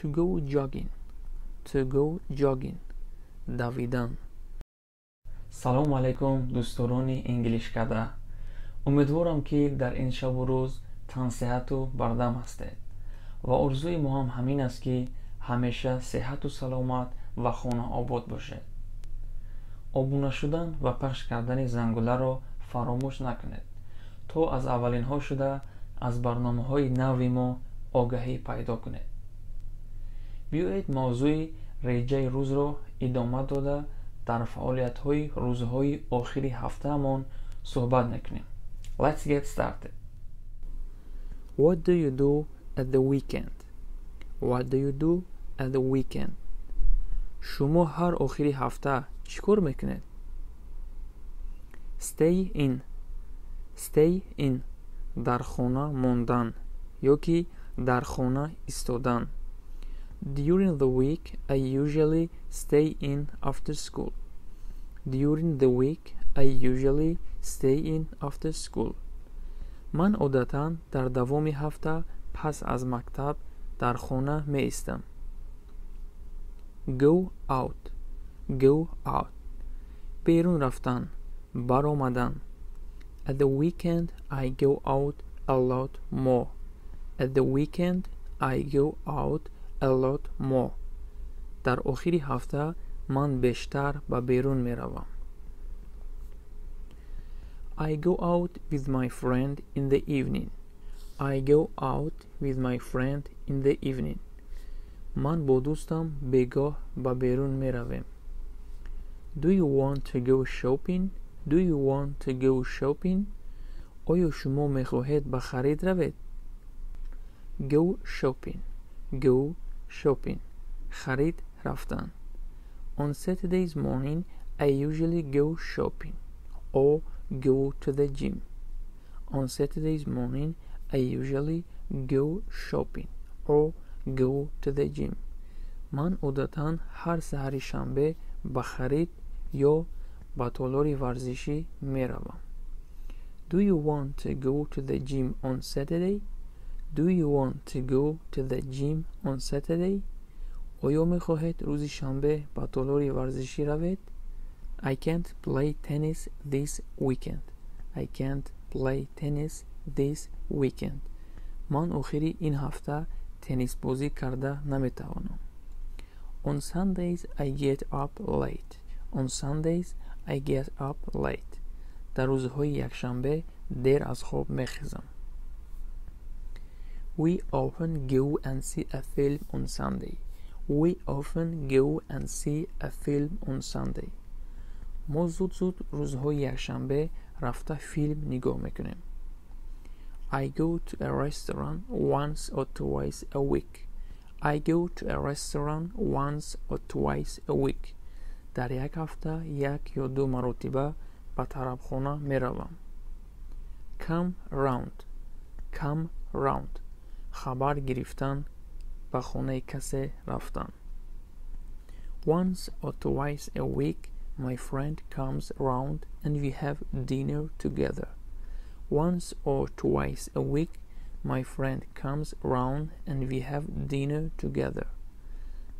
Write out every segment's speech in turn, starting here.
To go jogging. To go jogging. Давидан. Салому алайкум, дӯстдорони Инглишкада. Умедворам, ки дар ин шабу рӯз тансиҳату бардам ҳастед ва орзуи мо ҳам ҳамин аст, ки ҳамеша сеҳату саломат ва хонаобод бошед. Обуна шудан ва пахш кардани зангуларо фаромӯш накунед, то аз аввалинҳо шуда аз барномаҳои нави мо огаҳӣ пайдо кунед. Биёед, мавзӯи реҷаи рӯзро идома дода, дар фаъолиятҳои рӯзҳои охири ҳафтаамон суҳбат мекунем. Let's get started. What do you do at the weekend? What do you do at the weekend? Шумо ҳар охири ҳафта чӣ кор мекунед? Stay in. Stay in. Дар хона мондан ё ки дар хона истодан. During the week, I usually stay in after school. During the week, I usually stay in after school. Ман одатан дар давоми ҳафта пас аз мактаб дар хона меистам. Go out. Go out. Берун рафтан, баромадан. At the weekend, I go out a lot more. At the weekend, I go out a lot more. Дар охири ҳафта ман бештар ба берун меравам. I go out with my friend in the evening. I go out with my friend in the evening. Ман бо дӯстам бегоҳ ба берун меравем. Do you want to go shopping? Do you want to go shopping? Оё шумо мехоҳед ба харид равед? Go shopping. Go shopping. Харид рафтан. On Saturdays morning, I usually go shopping or go to the gym. On Saturdays morning, I usually go shopping or go to the gym. Ман одатан ҳар саҳари шанбе ба харид ё ба толори варзишӣ меравам. Do you want to go to the gym on Saturday? Do you want to go to the gym on Saturday? Оё мехоҳед рӯзи шанбе ба толори варзишӣ равед? I can't play tennis this weekend. I can't play tennis this weekend. Ман охири ин ҳафта теннисбозӣ карда наметавонам. On Sundays, I get up late. On Sundays, I get up late. Дар рӯзҳои якшанбе дер аз хоб мехезам. We often go and see a film on Sunday. We often go and see a film on Sunday. Мо зуд зуд рӯзҳои якшанбе рафта филм нигоҳ мекунем. I go to a restaurant once or twice a week. I go to a restaurant once or twice a week. Дар як ҳафта як ё ду маротиба ба тарабхона меравам. Come round. Come round. Хабар гирифтан, ба хонаи касе рафтан. Once or twice a week, my friend comes round and we have dinner together. Once or twice a week, my friend comes round and we have dinner together.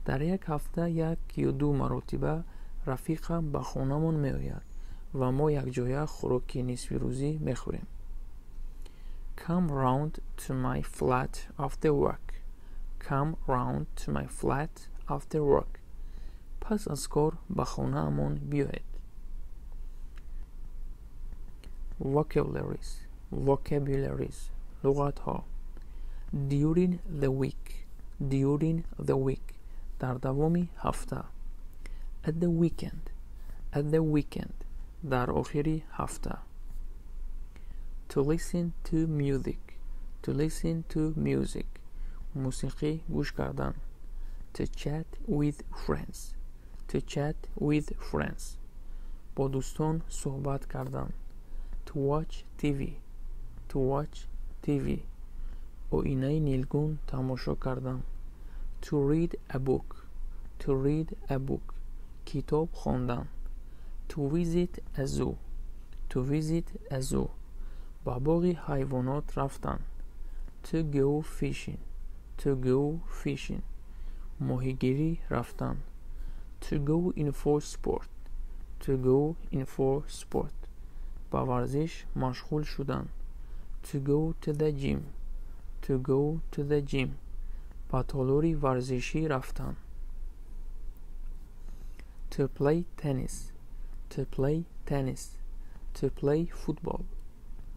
Дар як ҳафта як ё ду маротиба рафиқам ба хонамон меояд ва мо якҷоя хӯроки нисфирӯзӣ мехӯрем. Come round to my flat after work. Come round to my flat after work. Пас аз кор ба хонаамон биёед. Vocabularies. Vocabularies. Луғатҳо. During the week. During the week. Дар давоми ҳафта. At the weekend. At the weekend. Дар охири ҳафта. To listen to music. To listen to music. Мусиқӣ гӯш кардан. To chat with friends. To chat with friends. Бо дӯстон суҳбат кардан. To watch TV. To watch TV. Оинаи нилгун тамошо кардан. To read a book. To read a book. Китоб хондан. To visit a zoo. To visit a zoo. Ба боғи ҳайвонот рафтан. To go fishing. To go fishing. Моҳигирӣ рафтан. To go in for sport. To go in for sport. Ба варзиш машғул шудан. To go to the gym. To go to the gym. Ба толори варзишӣ рафтан. To play tennis. To play tennis. To play football.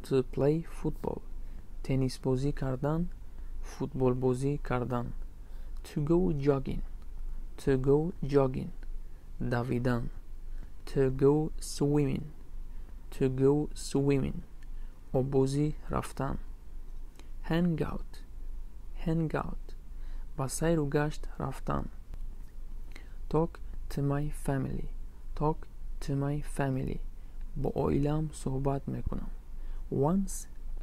To play football. Теннисбозӣ кардан, футболбозӣ кардан. To go jogging. To go jogging. Давидан. To go swimming. To go swimming. Оббозӣ рафтан. Hang out. Hang out. Ба сайру гашт рафтан. Talk to my family. Talk to my family. Бо оилаам суҳбат мекунам. Once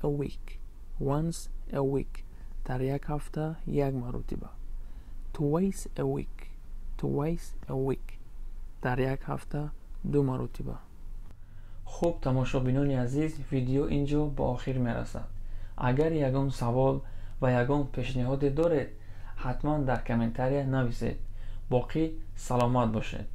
a week. Once a week. Дар як ҳафта як маротиба. Twice a week. Twice a week. Дар як ҳафта ду маротиба. Хуб, тамошобинони азиз, видео ин ҷо ба охир мерасад. Агар ягон савол ва ягон пешниҳоде доред, ҳатман дар комментария нависед. Боқӣ саломат бошед.